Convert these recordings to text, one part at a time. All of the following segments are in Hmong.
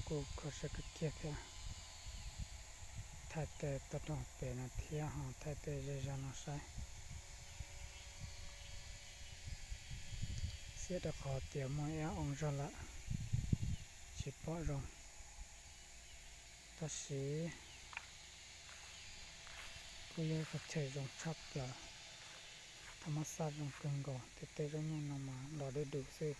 Kuj kho siab kawg kiag thiab. Thaij tej toj roob pem no thiab ho thaij tej zej zog no saib. Xiam rau qhov tias muaj ib ob oo zog lawm, tsis pom zoo. Tab sis kuj yog ib qhov chaw zoo tshaj plaws, thaj mab xaj zoo kawg nkaus, tej tej zaub nyuj no mas los dawb du xwb.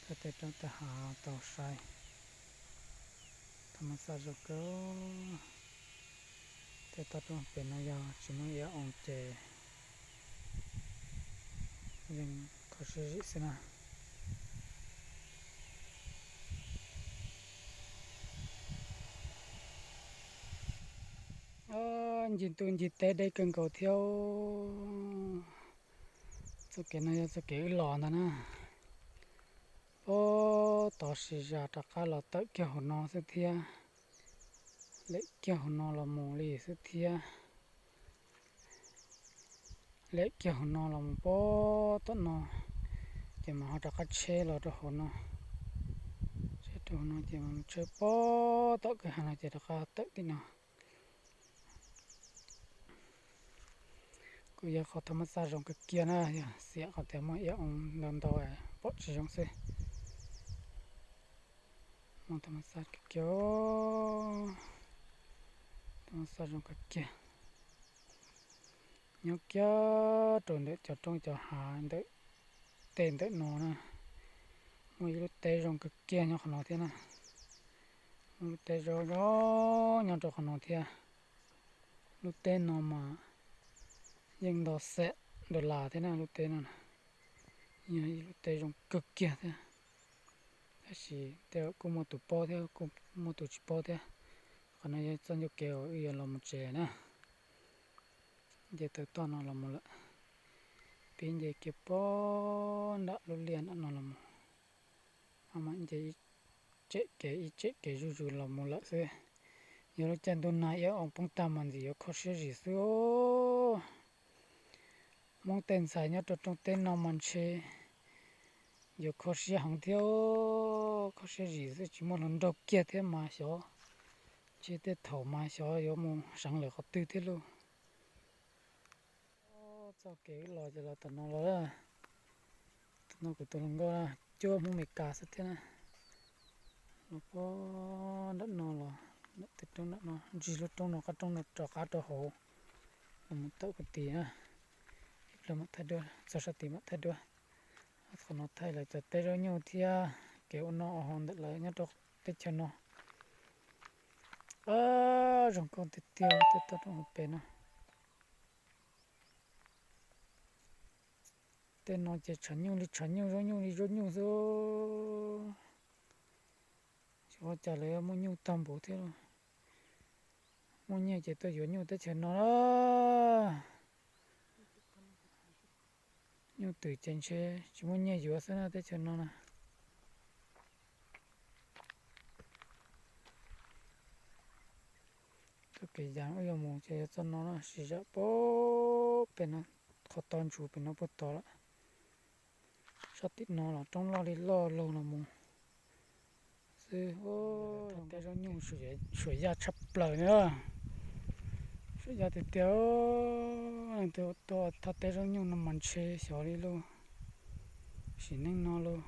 Thaij tej roob tej hav tau saib, thaj mab xaj zoo kawg. Tej toj roob pem no yog tsis muaj ib ob oo ces yeej kho siab zim xwb na. Ncig ntuj ncig teb deb kawg nkaus thiab. Txoj kev no yog txoj kev wb los ntag na. Puag tod sis zas rov qab los tawm kiag hauv no xwb thiab. Lem kiag hauv no los mus li xwb thiab. Lem kiag hauv no los mus puag tom no, ces mas ho rov qab tsheb los rau hauv no. Tsheb rau hauv no ces mas tsheb puag tom kwj ha no ces rov qab tawm tim no. Kuj yog qhov thaj mab xaj zoo kawg kiag na, yog xiam qhov tias muaj ib ob oo ntau ntau pom tsis zoo xwb. Muaj thaj mab xaj kawg kiag, thaj mab xaj zoo kawg kiag. Nyob kiag rau ntawm cov roob cov hav ntawm tej ntawm no na, muaj ib lub teb zoo kawg kiag nyob qhov no thiab na. Muaj lub teb zoo zoo nyob rau qhov no thiab. Lub teb no mas yeej nto xees dollar thiab na, lub teb no na. Yog ib lub teb zoo kawg kiag thiab. Tab sis tej zaum kuj muaj tus paub thiab kuj muaj tus tsis paub thiab. Qhov no yog txoj ncauj kev uas wb yuav los mus tsev na. Nce taw toj no los mus lawm, pib nce kiag puag nram lub liaj nram no los mus. Maj mam nce ib tsem kev ib tsem kev zuj zus los mus lawm xwb. Yog lub caij ntuj nag ib ob oo poob tag mas ntxim yuav kho siab zim xwb. Hmoob tej ntxhais nyob rau rooj teb no mas ntshe yuav kho siab heev thiab, kho siab zim xwb tsis muaj hluas nraug kiag thiab mas xyov, ntshe tej thaum mas xyov yuav mus seev lawm qhov twg thiab lauj. Txoj kev wb los ces los tom no los, tom no kuv tus hluas nkauj cuab Hmoob Meskas xwb thiab na. Los puag nram no los, tej roob nram no, ntsig lub roob no qab roob no rov qab rau hauv, los mus tawm puag tid na. Ib pliag mam thaij duab, txog sab tid mam thaij duab. Qhov no thaij lawv cov teb zaub nyuj thiab kev ua noj ua haus ntawm lawv nyob rau teb chaws no. Zoo nkauj tiag tiag tej toj roob hauv pes no. Tej no ces tshav nyuj li tshav nyuj, zaub nyuj li zaub nyuj xwb. Xyov ua cas lawv yuav muaj nyuj tag npaum thiab lauj. Muaj nyiaj ces tuaj yuav nyuj teb chaws no na. Nyuj twm ces ntshe tsis muaj nyiaj yuav xwb na teb chaws no na. Txoj kev yas wb yuav mus ces yog txoj no na, siv zam puag pem no, qhov to ntsuv pem no puag tod lawm. Sab tim no los roob loj li loj laug los mus xwb. Thaj teb zaub nyuj suam yaj tshaj plaws na. Suam yaj tiag tiag. Leej twg tuaj thaj teb zaub nyuj no mas ntshe xyov li lauj. Sim neej no lauj.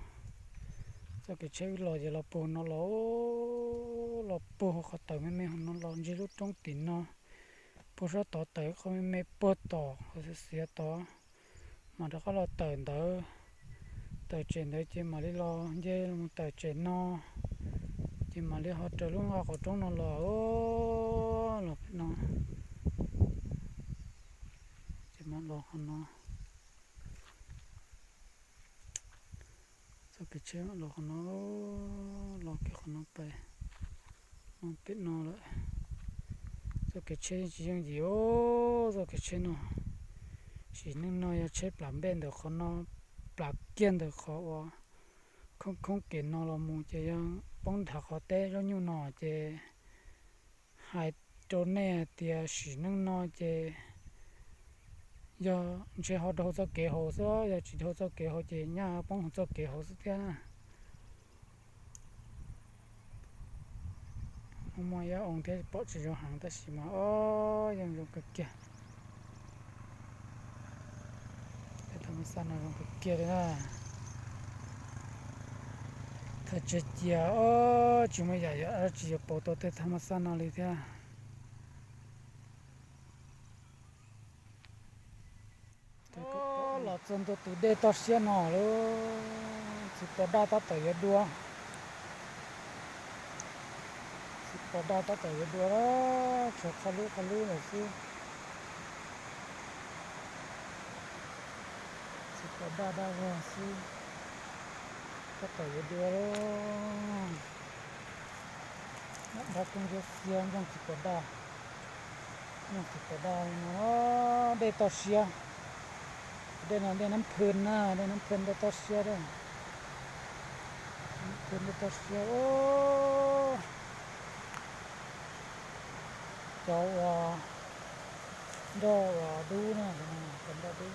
Txoj kev tsheb wb los ces los puag no los, los puag qhov tawm me me hauv no los ntsig lub roob tim no, puag sab tod tawm qhov me me puag tom qhov xiav xiav tod, mas rov qab los tawm ntawd, tawm tsem ntawd ces mam li los nce los tawm tsem no, ces mam li ho raws lub nqaj qhov roob no los, los pem no, ces mam los qhov no. Txoj kev tsheb los qhov no, los kiag qhov no pais, no pem no lawm. Txoj kev tsheb tsis yooj yim os, txoj kev tsheb no. Sim neej no yog tsheb plam npej ntawm qhov no, plam kiag ntawm qhov uas khoob khoob kev no los mus ces yog poob nrhav qhov teb zaub nyuj no ces hais rau nej hais tias sim neej no ces Yog ntshe ho dhau txoj kev hauv xwb, yog tsis dhau txoj kev hauv ces nyaj poob hauv txoj kev hauv xwb thiab na. Muaj muaj ib ob oo thiab pom tsis zoo heev tab sis mas o, yeej zoo kawg kiag. Tej thaj ma xaj no zoo kawg kiag li na. Thaum tsev cia o, tsis muaj yam dab tsi yuav pauv tau tej thaj ma xaj no li thiab. Los txog ntua tus dej toj siab no lawm, txiv pos daj tab tom yuav dua. Txiv pos daj tab tom yuav dua, tshuav qhov lub qhov lub lawm xwb. Txiv pos daj daj vog xwb, tab tom yuav dua lawm. Dab koob xiab xiab ntsoog txiv pos daj, ntsoog txiv pos daj no, dej toj siab. Dej no dej Nab Phwj na, dej Nab Phwj dej toj siab, Nab Phwj dej toj siab. Cov uas nroj uas dub na, cov nroj dub.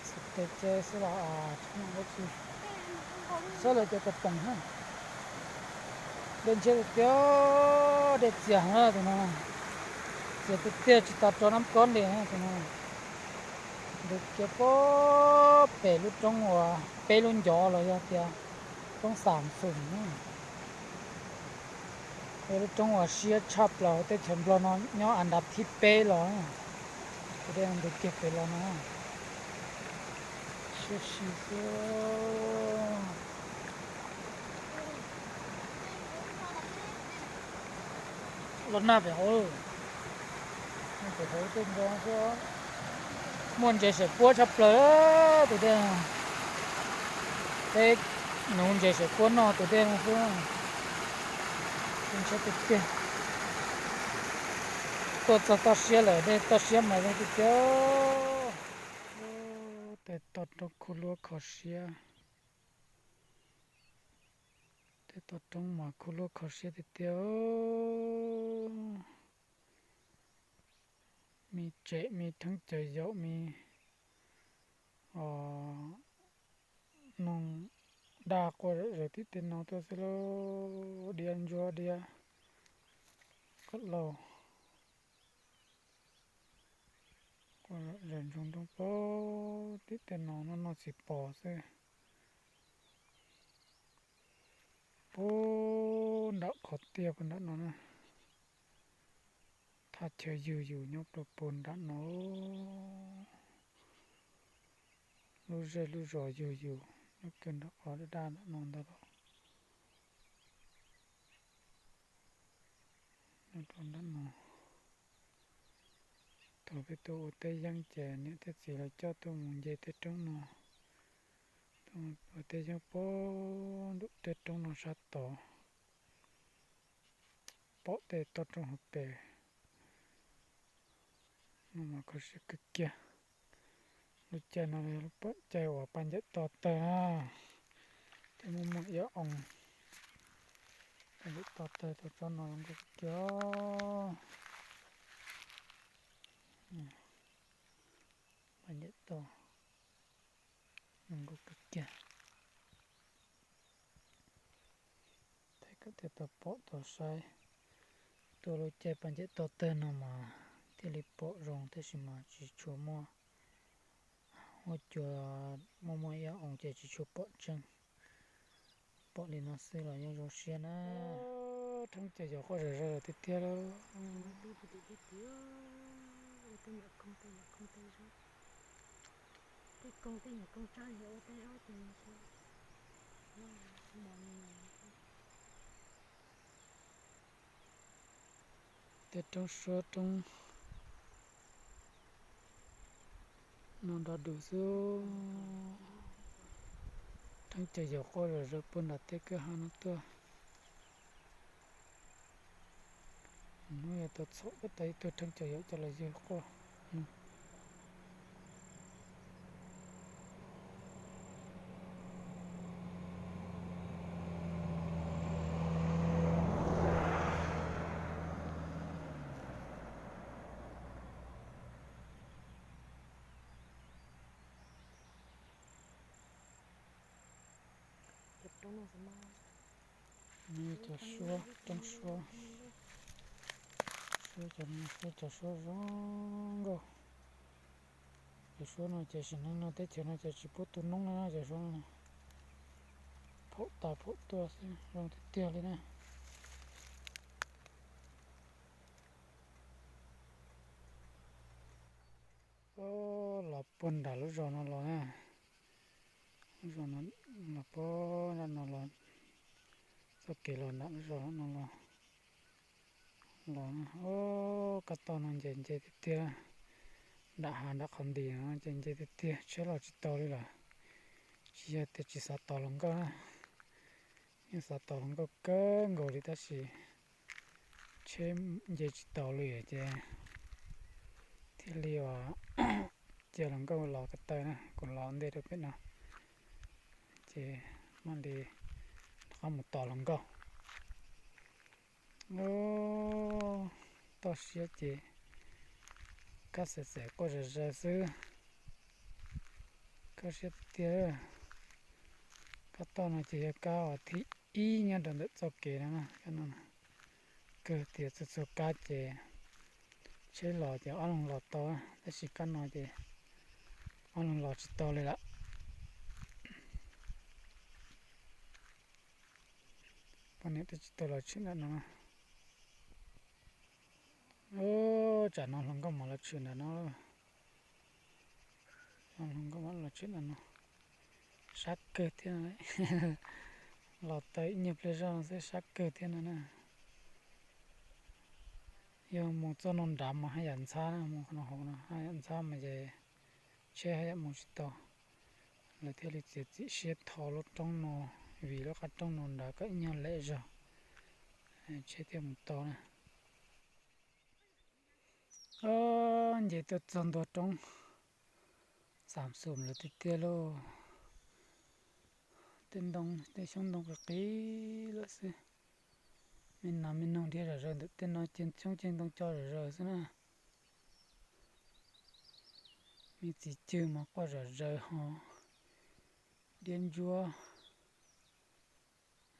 Txhais tes ce xwb los tshoob dab tsi, saib lawv cov tes poom na. Dej ntshiab tiag tiag, dej txias heev tus no, txias tiag tiag tsis tas rau Nab Kob li tus no. Ntws kiag puag pem lub roob uas peb lub ncov los yog tias roob Xam Xum na. Yog lub roob uas siab tshaj plaws hauv teb chaws Nplog no, nyob an dab thib peb los. Tus dej ntws kiag pem los no, siab si xwb. Los nag pem hauv, pem hauv tej nto xwb. Muaj ntses saum puab tshaj plaws tus dej. Peb nuv ntses saum puab noj tus dej no xwb. Ntshiab tiag tiag. Tuaj txog toj siab lawm, dej toj siab mas zoo tiag tiag. Tej toj roob khuj hlub kho siab. Tej toj roob mas khuj hlub kho siab tiag tiag. Me tsem me rheeb caws yaum me, o, noog daj quaj zom zaws tim tej no tuaj xwb lauj. Diab ntsuab diab koj lauj, quaj zom zaws ntsoog ntoo puag tim tej no, noj noj txiv pos xwb. Puag nram qhov tiaj puag nram no na, thaj chaw yug yus nyob puag puag nram no. Lub zej lub zos yug yus nyob kiag nram qhov daj daj nram no ntag lauj. Nyob rau nram no, thaum peb tuaj ua teb yeeb ces niam thiab txiv lawv coj tuaj mus nce tej roob no, tuaj ua teb yeeb puag nram tej roob no sab tod. Pom tej toj roob hauv pes no mas kho siab kawg kiag. Lub caij no yog lub caij uas paj ncaim to tawg na, thiaj muaj muaj ib ob oo. Paj ncaim to tawg rau tsob no zoo nkauj kawg kiag. Paj ncaim to zoo nkauj kawg kiag. Thiaj tau pom tau saib. Tuaj lub caij paj ncaim to tawg no mas thiaj li pom zoo tab sis mas tsis tshua muaj, huab cua muaj muaj ib ob oo ces tsis tshua pom tseeb. Pom li no xwb los yeej zoo siab na. Rheeb caws yaum quaj zom zaws tiag tiag lauj. Tej koob tej nyuam koob tsab ua tej zaub ces tej roob suab roob no nrog dus xwb. Rheeb caws yaum quaj zom zaws puag nram tej kwj ha no tuaj. Hnub yog tau txhom puag ta ib tug rheeb caws yaum coj los ywg quaj. Cov suab, roob suab, suab cov, suab cov suab zoo nkauj. Cov suab no ces sim neej no teb chaws no ces tsis pub tu noob na, cov suab no phaum tas phaum tuaj xwb, zoo tiag tiag li na. Los puag nram lub zos no los na, lub zos no los puag nram no los, txoj kev los nram lub zos no los, los, kab toj no nce nce tiag tiag, nram hav nram qhov nti no nce nce tiag tiag, tsheb los tsis tau li lawm. Tsis yog tias tsis xav tos hluas nkauj na, yeej xav tos hluas nkauj kawg nkaus li tab sis tsheb nce tsis tau li ces thiaj li ua cia hluas nkauj los ko taw na, kuv los ntej rau pem no ces mam li rov qab mus tos hluas nkauj. Toj siab ces kab xav xav quaj zom zaws xwb, kab siab tiag. Kab toj no ces yog kab uas thib ib nyob rau ntawm txoj kev no na, kab no kawg tias txhua txhua kab ces tsheb los ces ob leeg los tau, tab sis kab no ces ob leeg los tsis tau li lawm. Poj niam twb tsis tau los tshwm nram no. Tsam no hluas nkauj mam los tshwm nram no. Hluas nkauj mam los tshwm nram no. Sab kawg thiab, los tau ib nyuag pliag zog xwb sab kawg thiab no na. Yog mus txoj no nrad mas haj yam ntxhab, mus qhov no hauv no haj yam ntxhab mas ces tsheb haj yam mus tsis tau. Lawv thiaj li txiav txim siab tho lub roob no, vim lub qab roob no nrad kom ib nyuag lem zog tsheb thiaj mus tau na. Nce tuaj txog ntua roob Xam Xum lawm tiag tiag lauj. Tej ntoo tej xyoob ntoo qis qis lawm xwb. Me nas me noog dhia zom zaws ntawm tej no, ceg xyoob ceg ntoo co zom zaws xwb na. Me txiv cwg mas quaj zom zaws ho, diab ntsuab,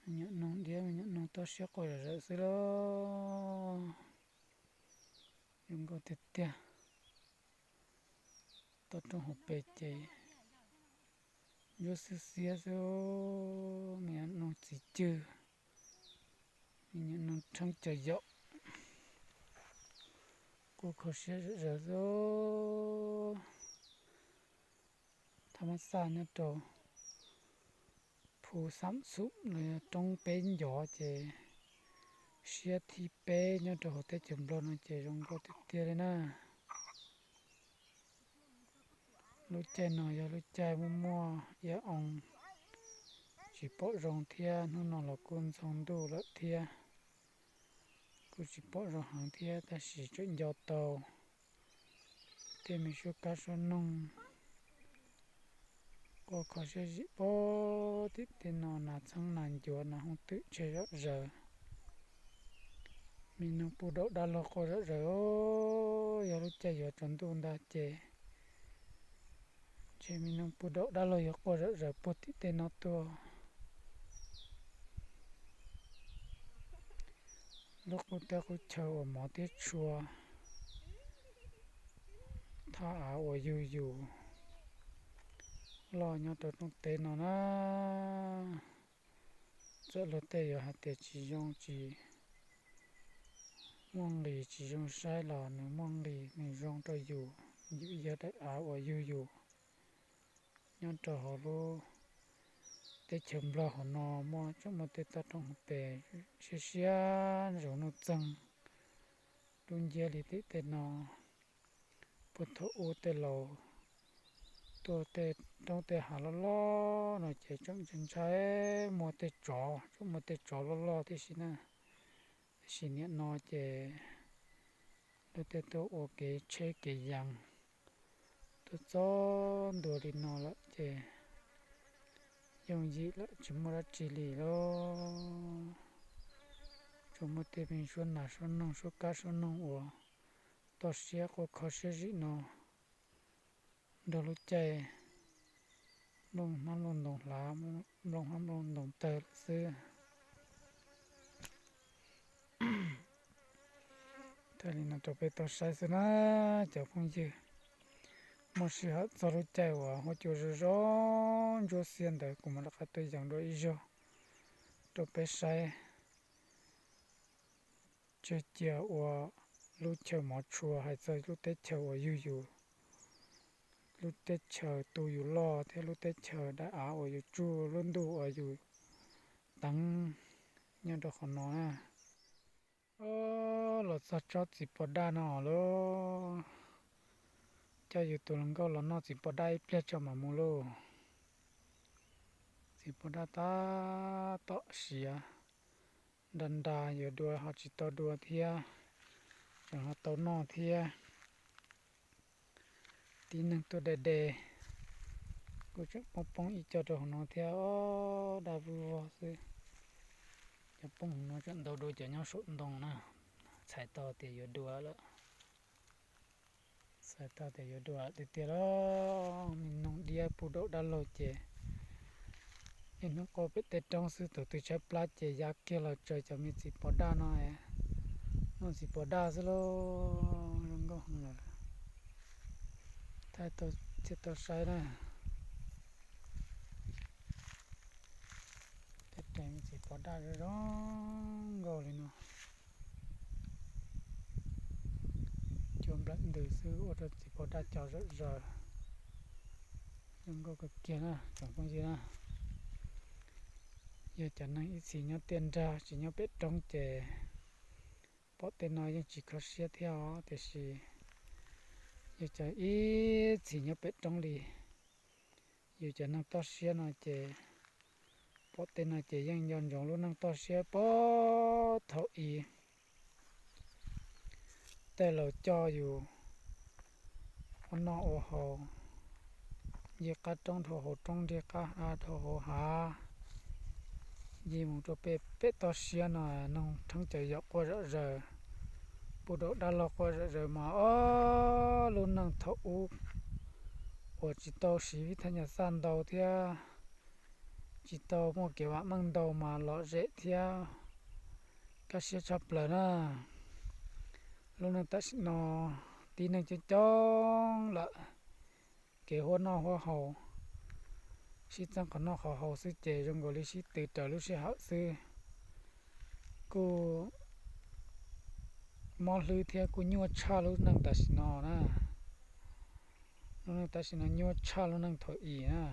me nyuam noog diab me nyuam noog toj siab quaj zom zaws xwb lauj. Zoo nkauj tiag tiag. Toj roob hauv pes ces ntsuab xiab xiab xwb, me nyuam noog txiv cwg, me nyuam noog rheeb cov yaum, quaj kho siab zom zaws xwb. Thaj Mab Xaj nyob rau phu Xam Xum los yog roob peb ncov ces siab thib peb nyob rau hauv teb chaws Nplog no ces zoo nkauj tiag tiag li na. Lub caij no yog lub caij muaj muaj iab oo, tsis pom zoo thiab, hnub no los kuj ntxhoo ntuj lawm thiab, kuj tsis pom zoo heev thiab tab sis tseem nco tau tej me suab kab suab noog quaj kho siab zim pog tim tej no, nas txheeb nas ncuav nas hooj twm tseg zom zaws. Me noog puj daum dab laug quaj zom zaws, yog lub caij yuav tsaus ntuj ntag ces ntshe me noog puj daum dab laug yuav quaj zom zaws puag tim tej no tuaj. Lub qub teb qub chaw uas mov thiab tshua, thaj av uas yug yus loj nyob rau rooj teb no na. Txawm luag tej yuav hais tias tsis zoo tsis muaj nqis tsis zoo saib los nws muaj nqis nws zoo rau yus, yus yog daim av uas yug yus. Nyob rau hauv lub teb chaws Nplog hauv no muaj tseem muaj tej toj roob hauv pes siab siab ntsug nuj txeeg dub nciab li tim tej no. Puag thaum ub tej laus tuaj tej roob tej hav loj loj no ces tseem ntshai ntshai muaj tej tsov, tseem muaj tej tsov loj loj tib si na. Tab sis niaj no ces luag tej tuaj ua kev tsheb kev yees tuaj txog ntua li no lawm ces yooj yim lawm tsis muaj dab tsi li lauj. Tsuas muaj tej me suab nas suab noog suab kab suab noog uas toj siab quaj kho siab zim no nrog lub caij Nplooj hmab nplooj ntoo hlav, nplooj hmab nplooj ntoo tawg lawm xwb. Thiaj li no rau peb tau saib xwb na cov phooj ywg. Muaj sij hawm txog lub caij uas huab cua zoo zoo ntsuab xiab ntawd kuv mam rov qab tuaj yees dua ib zaug rau peb saib. Tseg cia ua lub chaw mov tshua hais txog lub teb chaws uas yug yus, lub teb chaws tu yus loj thiab lub teb chaws daj av uas yus tsuj, lub ntuj uas yus teev nyob rau qhov no na. Los txog tsob txiv pos daj no lauj, coj yus tus hluas nkauj los noj txiv pos daj ib pliag tso mam mus lauj. Txiv pos daj tab tom siav, nra nra yuav dua ho tsis tau dua thiab, tseem ho tau noj thiab. Tib neeg tuaj de de, kuj tseem poob poob ib co rau hauv no thiab, daj vog vog xwb. Cov poob hauv no tseem ntau dua cov nyob saum ntoo na. Txhais tau tias yuav dua lawm, txhais tau tias yuav dua tiag tiag lauj. Me noog diab puv daum dab laug ces niaj hnub quaj pem tej roob xwb, tus twg tshaib plab ces ya kiag los tsaws cov me txiv pos daj no, noj txiv pos daj xwb lauj. Zoo nkauj heev lawm, thaij tau thiaj tau saib na. Tej me txiv pos daj zoo zoo nkauj li no, cua nplawm ntws xwb ua rau txiv pos daj co zom zaws. Zoo nkauj kawg kiag na tsoom phooj ywg na. Yog cov neeg ib txhis nyob tiaj nrag tsis nyob pem roob ces pom tej no yeej tsis kho siab thiab os, tiam sis yog cov ib txhis nyob pem roob li yus cov neeg toj siab no ces pom tej no ces yeej nco ntsoov lub neej toj siab puag thaum ub. Tej laus coj yus ua noj ua haus, ncig qab roob dhau hauv roob, ncig qab hav dhau hauv hav, ncig mus rau pem pem toj siab no, noog rheeb cov yom quaj zom zaws, puv daum dab laug quaj zom zaws mas ob lub neej thaum ub uas tsis tau siv vij thaj nyas xaj ntau thiab tsis tau muaj kev vam meej ntau mas lom zem thiab kaj siab tshaj plaws na. Lub neej tam sim no tib neeg coob coob lawm, kev huab noj huab haus, sib txeeb qhov noj qhov haus xwb ces zoo nkaus li sib tw raws lub sij hawm xwb. Kuj mob hlwb thiab kuj nyuaj tshaj lub neej tam sim no na. Lub neej tam sim no nyuaj tshaj lub neej thaum ub na,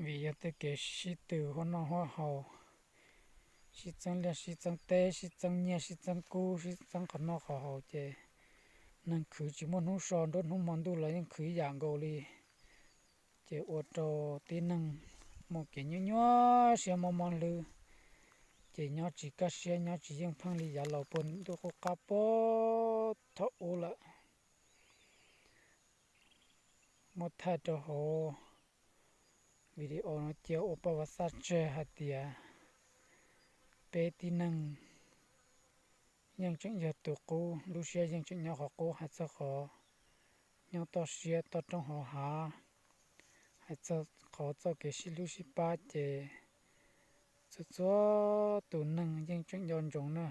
vim yog tej kev sib tw huab noj huab haus, sib txeeb liaj sib txeeb teb, sib txeeb nyiaj sib txeeb kub, sib txeeb qhov noj qhov haus ces neeg khwv tsis muaj hnub so, nruab hnub hmo ntuj los yeej khwv ib yam nkaus li. Ces ua rau tib neeg muaj kev nyuaj nyuaj siab mob mob hlwb, ces nyob tsis kaj siab, nyob tsis yeej pheej li yav laus puag ntuj qub qab puag thaum ub lawm. Muab thaij rau hauv video no cia ua paj vav xaj tseg hais tias peb tib neeg yeej tseem yog tus qub, lub siab yeej tseem nyob qhov qub, hais txog qhov nyob toj siab toj roob hauv hav, hais txog qhov txoj kev sib hlub sib pab ces txhua txhua tus neeg yeej tseem nco ntsoov na,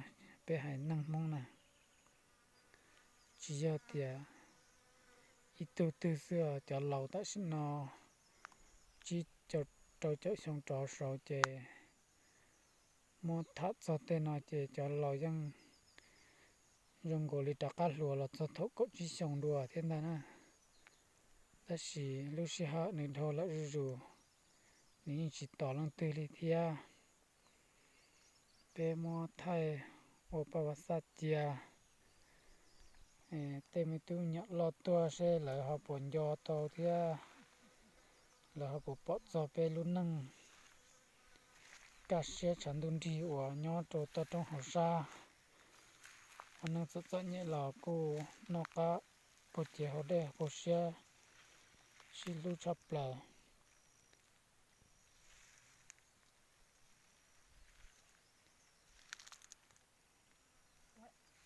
peb haiv neeg Hmoob na. Tsis yog tias ib tug twg xwb, cov laus tam sim no tsib caug rau caum xyoo rov saud ces muab tham txog tej no ces cov laus yeej zoo nkaus li rov qab hluas los txog thaum kaum tsib xyoo dua thiab ntag na. Tab sis lub sij hawm nws dhau lawm zuj zus, nws yeej tsis tos leej twg li thiab. Peb muab thaij ua paj vav xaj cia, tej me tub me nyuam loj tuaj seb lawv ho puas nco tau thiab lawv ho puas pom txog peb lub neej kaj siab tshav ntuj nrig uas nyob rau toj roob hauv sab. Ua neej txom txom nyem los kuj noj qab puag cev hauv dej puag siab, sib hlub tshaj plaws.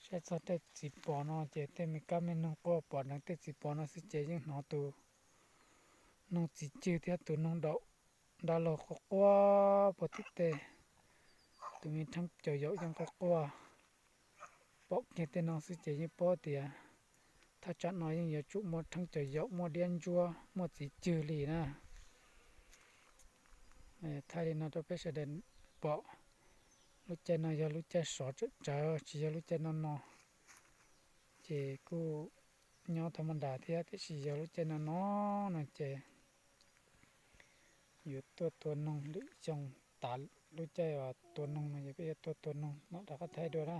Saib txog tej txiv pos no ces tej me kab me noog quaj pom ntawm tej txiv pos no xwb ces yeej hnov tus noog txiv cwg thiab tus noog daum dab laug quaj quaj puag tim tej, tus me rheeb caum yaum yeej quaj quaj. Pom kiag tej no xwb ces yeej paub tias thaj tsam no yeej yuav tsum muaj rheeb caum yaum, muaj diab ntsuab, muaj txiv cwg li na. Thaij li no rau peb sawv daws pom. Lub caij no yog lub caij sov tsawv tsawv, tsis yog lub caij no no, ces kuj nyob tha ma nras thiab, tiam sis yog lub caij no no no ces yuav tuaj tua noog lwm xyoo. Tav lub caij uas tua noog no yog peb yuav tuaj tua noog no rov qab thaij dua na.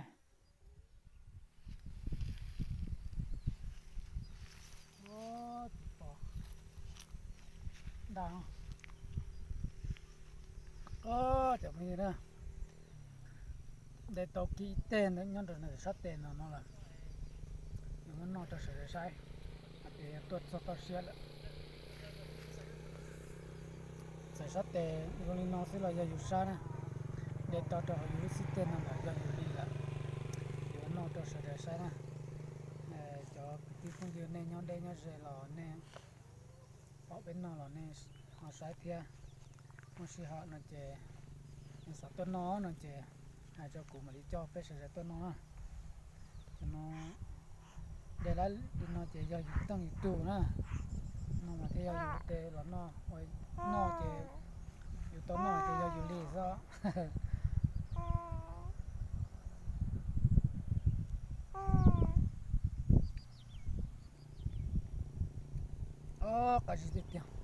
Daj, cov phooj ywg na, de tau kiag ib teg ntawd nyob rau sab tes no no lawm, yuav muab noj rau sawv daws saib, hais tias yog tuaj txog toj siab lawm. Txawm sab tes zoo li no xwb los yog yus sab na, de tau rau hauv yus lub xib teg no lawm yog yus li lawm, yuav noj rau sawv daws saib na. Cov kwv tij phooj ywg nej nyob deb nyob ze los nej pom peb noj los nej ho saib thiab. Muaj sij hawm no ces nej xav tuaj noj no ces hais rau kuv mam li coj peb sawv daws tuaj noj na. Cov no de lawm li no ces yog yus teej yus tug na, no mas thiaj yog yus de los noj, ua noj ces yus tau noj ces yog yus li xwb. Qab zib tiag tiag.